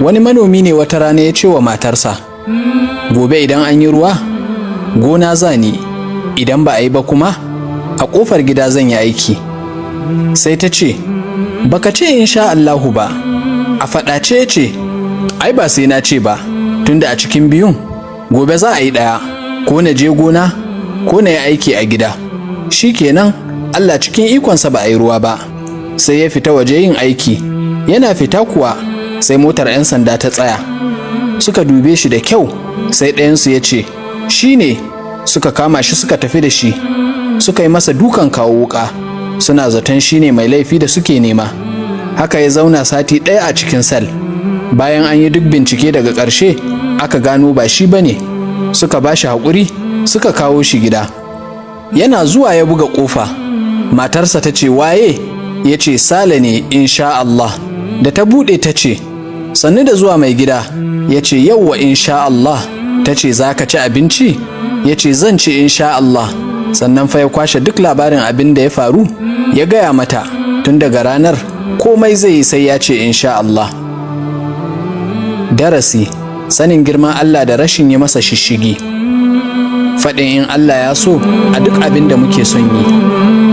Wani manomi ne wata rana ya ce wa matarsa, "Gobe idan an yi ruwa, gona za ni, idan ba a yi ba kuma, a ƙofar gida zan yi aiki." Sai ta ce, "Baka ce insha Allahu ba." A faɗace ya ce, "Ai ba sai na ce ba, tunda a cikin biyun gobe za a yi ɗaya, ko na je gona ko na yi aiki a gida." Shi kenan, Allah cikin ikonsa ba a yi ruwa ba. Sai ya fita waje yin aiki. Yana fita kuwa sai motar 'yan sanda ta tsaya. Suka dube shi da kyau, sai ɗayansu ya ce, "Shi ne." Suka kama shi suka tafi da shi. Suka yi masa dukan kawo wuƙa, suna zaton shi ne mai laifi da suke nema. Haka ya zauna sati ɗaya a cikin cell. Bayan an yi duk bincike, daga ƙarshe aka gano ba shi ba ne. Suka ba shi haƙuri, suka kawo shi gida. Yana zuwa ya buga ƙofa. Matarsa ta ce, "Waye?" Ya ce, "Sale ne, insha Allah." Da ta buɗe ta ce, "Sannu da zuwa, mai gida." Ya ce, "Yauwa, insha Allah." Ta ce, "Za ka ci abinci?" Ya ce, "Zan ci, insha Allah." Sannan fa ya kwashe duk labarin abin da ya faru ya gaya mata. Tun daga ranar komai zai yi sai ya ce insha Allah. Darasi: sanin girman Allah da rashin yi masa shishigi. Faɗin in Allah ya so a duk abin da muke son yi.